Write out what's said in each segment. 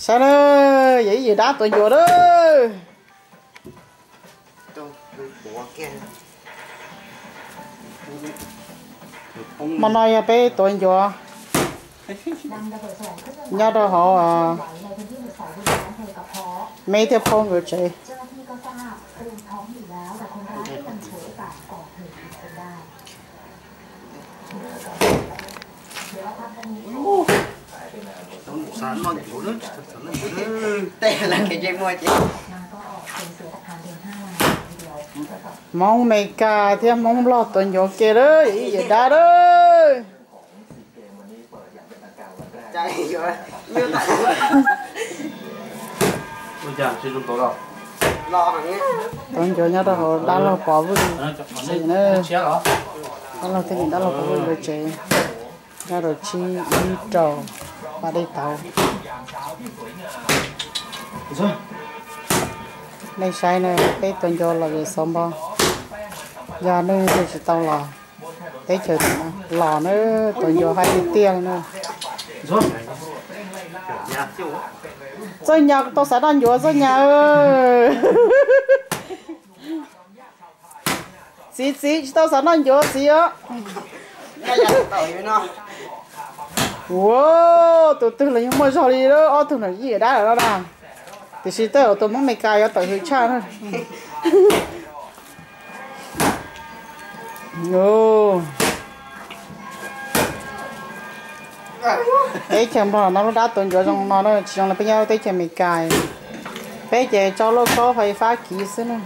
Saib na, yog ib yim dab tuav ncuav na. Hmo no yog peb tuav ncuav nyob rau hauv me thiab phauj nkawd tsev. Hmoob Meskas thiab Hmoob Nplog tuav ncuav ke lawm, ib yim dab lawm. Tuav ncuav nyob rau hauv dab laug Pov Vwj tsev na. Dab laug thiab niam dab laug Pov Vwj nkawd tsev nyob rau tsib ib rau pas dej tauv. Nej saib na, peb tuav ncuav los yog xov npo, yog neeg twg tsis tau los teb chaws los na, tuav ncuav hais tiag tiag na. Txawj Nyas tau xav noj ncuav, Txawj Nyas. Txiv, txiv tsis tau xav noj ncuav txiv os. Ua, tus twg los yeej muaj zog li, ob tug no ib yim dab lawm no na. Tiam sis tej zaum tus Hmoob Meskas yuav tawm hwv tshaj na. Teb chaws Nplog no lub dab tuav ncuav zoo no na, tsis zoo li peb nyob teb chaws Amelikas. Peb ces tso lauj kaub fais fab kiv xwb na.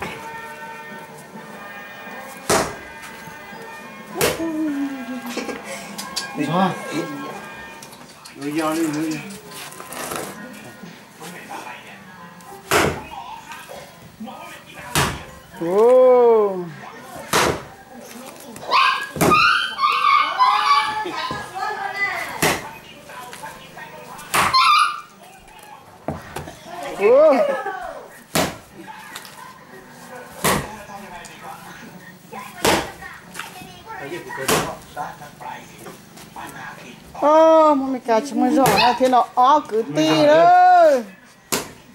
Hmoob Meskas tsis muaj zog na, thiab no ob kwv tij lawm.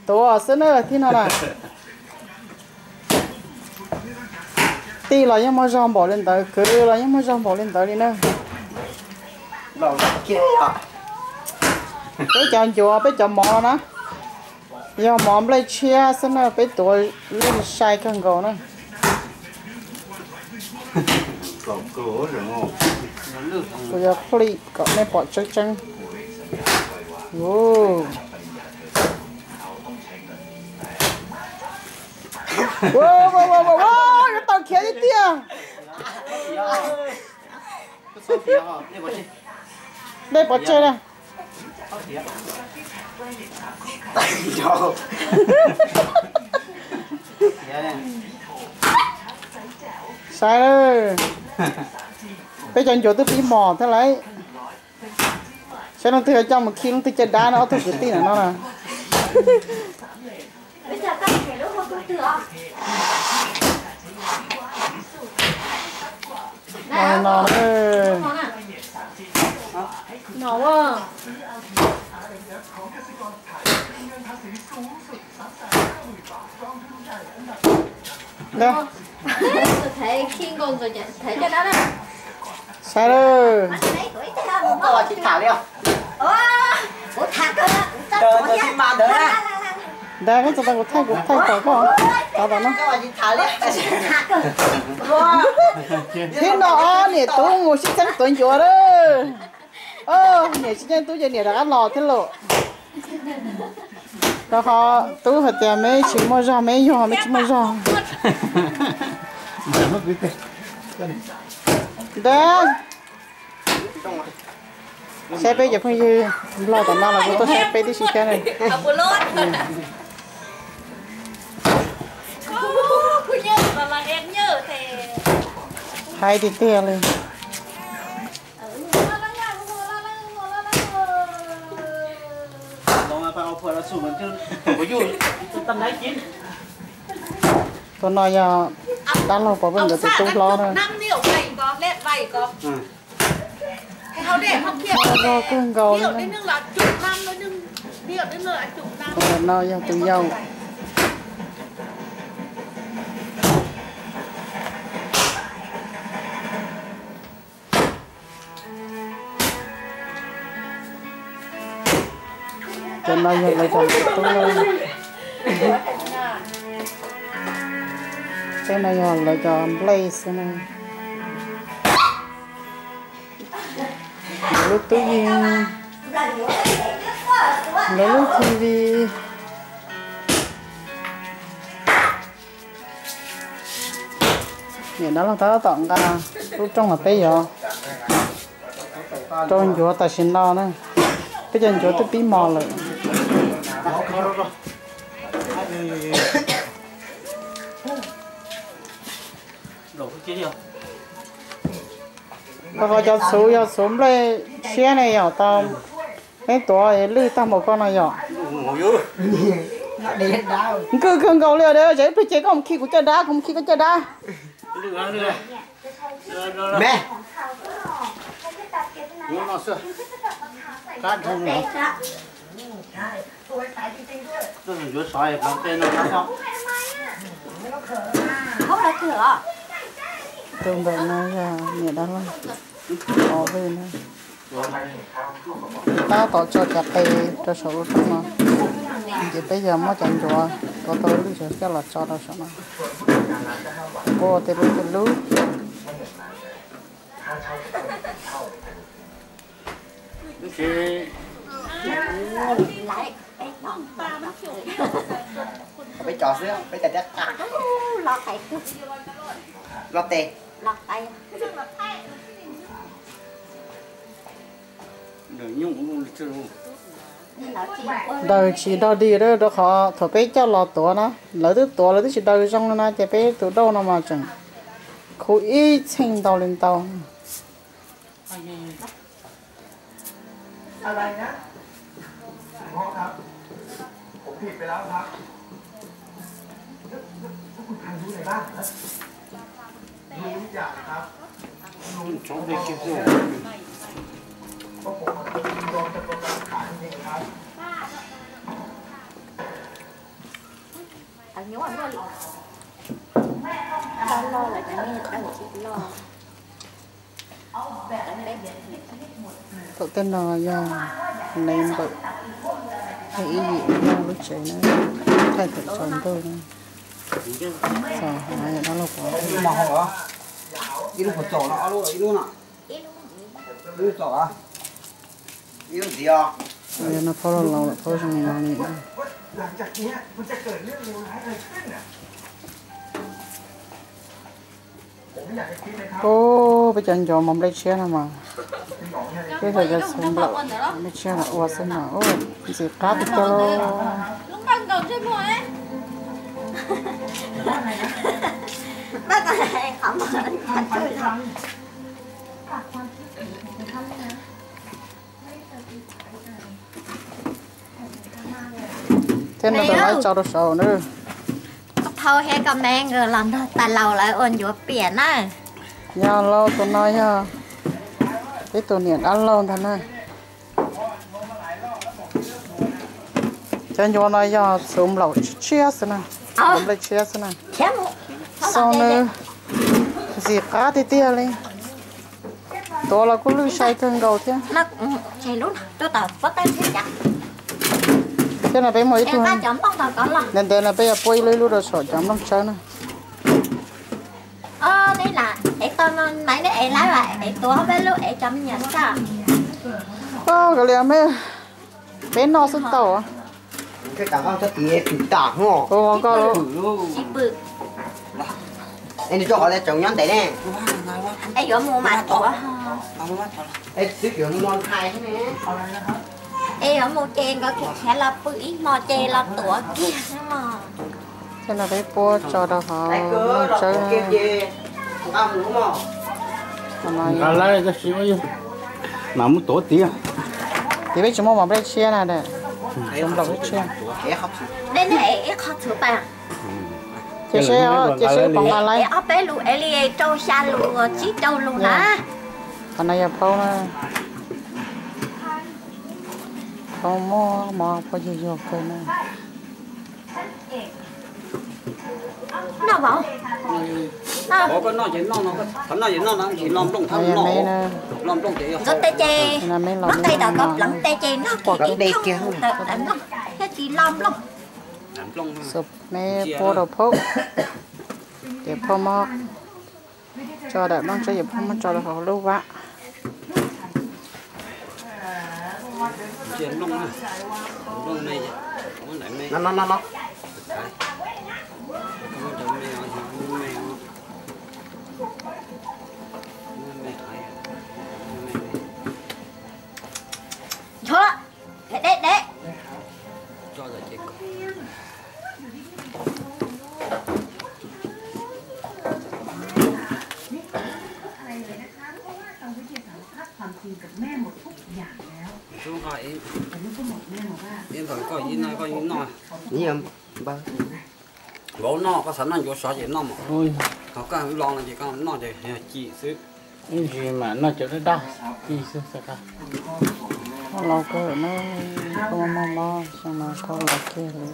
Tuav xwb na, thiab no na. Tij los yeej muaj zog npaum li ntawd, kwv los yeej muaj zog npaum li ntawd li na. Peb cov ncuav, peb cov mov no na, yog mov nplej tshiab xwb na, peb tuav lub sai kawg nkaus na. Kuv yuav plij kom nej pom tseeb tseeb. Yuav tau khiav tiag tiag. Nej pov tseg na. Saib, peb cov ncuav twb pib mos thiab lauj. Saib leej twg yuav coj mus khi leej twg caj dab no, ob tug kwv tij ntawm no na. No, saib lawm. Ntag, koj txog tau kuv thaij, kuv thaij kom koj tau tom no. Thiab no niam tub mus sib txeeb tuav ncuav lawm. Niam sib txeeb tub ces niam rov qab los thiab lauj. Rau qhov tub hais tias me tsis muaj zog, me yog me tsis muaj zog. Ntag, saib peb cov phooj ywg Nplog tom no los kuj tuaj saib peb tib si thiab na. Hais tiag tiag li. Tus no yog dab laug Pov Vwj nkawd tus tub hlob na. Muaj zog kawg nkaus li na. Tus ntawm no yog tus yau. Cov no yog lawv cov tub. Tej no yog lawv cov nplej xwb na. Lawv lub tub yees, lawv lub T V. Niam dab laug tab tom nqa lub rooj los peb yuav rau ncuav tam sim no na. Peb cov ncuav twb pib mos lawm. Rau qhov cov txhuv yog txhuv nplej tshiab ne yom, tau peb tuav lwj tag npaum koj no yom. Nkwj kawg nkaus li os, ib pliag ces koj mus khi kuv caj dab, kuv mus khi koj caj dab. Tus ntawm no yog niam dab laug Pov Vwj na. Tab tom tso cov qe rau saum lub rooj no, ces peb yog muab cov ncuav tuav tau lwj coj los tso rau saum no. Ua tej lub tej lub. Peb cov xwb, peb cov thiab qa. Loj tes. Daws tsis dog dig rau qhov thaum peb coj los tuav na, lawv twb tuav lawv twb tsis daws zoo li no ces peb tus dauj no mas tseem khuv ib txheej ntau li ntau. Thaum tej no yog neighbor, ib yim nyob lub tsev na, thaij thaum tsaus ntuj na. Txog no yog dab laug Pov. Ib lub puas txaus no, ob lub, ib lub no. Ib lub txaus, ib lub ntxiv os. No phauj laus laus lawm, phauj zoo no li. Ub, peb cov ncuav mos nplej tshiab no mas, peb cov txhuv nplej tshiab no ua xwb mas, ub, ntxim qab tiag tiag lauj. Thiab no tus laib tso rau saud na. Thau thiab koj me nkawd los nrog tais laus lawv ua ncuav piam na. Yog lauj, tus no yog ib tug niam dab laug ntag na. Cov ncuav no yog txhuv nplaum tshiab xwb na, nplaum nplej tshiab xwb na. Xoo nws ntxim qab tiag tiag li. Tuav los kuj lwj sai kawg nkaus thiab. Thiab no peb muaj ib tug ntev ntev no peb yuav puab ib lub ib lub rau saum cov nplooj tsawb na. Koj li me, peb noj xwb tau. Ua koj lub. Es nws rau qhov tias tseem nyob ntev ne. Es yuav mus mas tuav. Es twb yuav mus no hais thiab ne. Es yuav mus ces nkawd khiav los pw ib hmo ces los tuav kiag xwb mog. Thiab no peb puab tso rau hauv nplooj tsawb. Nqa lawm tab sis mas muab tuav tiag. Ces peb tsis muaj mos nplej tshiab na, nplaum nplej tshiab. Cia seb, cia seb pom nqa lawm. Ob peb lus es li rau xya lus tsib rau lus na. Qhov no yog plaub na. Tau muaj mov phob yuag yuag kawg no. Noj vauv. Ov, koj noj ces noj no, qhov noj ces noj no, tsis lo nplooj thab no. Lo nplooj ces yog ntxuav tes ces muab qe tom kov pleev tes ces noj kiag, tsis lo nplooj. Xub me pua rau phauj, ces phauj muab tso daim nplooj tsawb, ces phauj muab tso rau hauv lub vab. Ntxhov, deb deb. Vauv noj, koj xav noj ncuav sov ces noj mas. Ho koj lo no ces koj noj ces yog cim xwb. Ib ntsis mas noj cov daj daj, cim xwb xav. Koj laus kawg na, koj muaj mob xyoo no koj laus kiag li.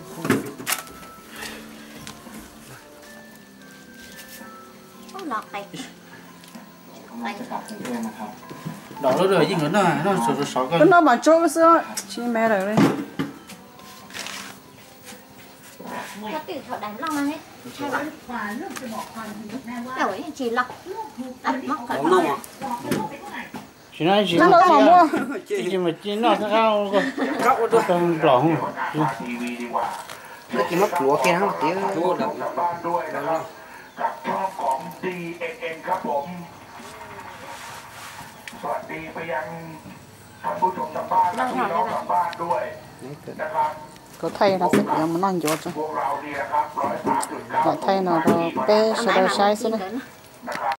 Dam lub yeej noj, noj sov sov koj. Koj noj mas tsub xwb, tsis me lawm li. Tsis no tsis, tsis mas ci noj xab qab, nplaum. Ces muab pluav kiag tiag. Kuv thaij no xwb, kuv yuav mus noj ncuav tso. Lam thaij no rau peb sawv daws saib xwb na.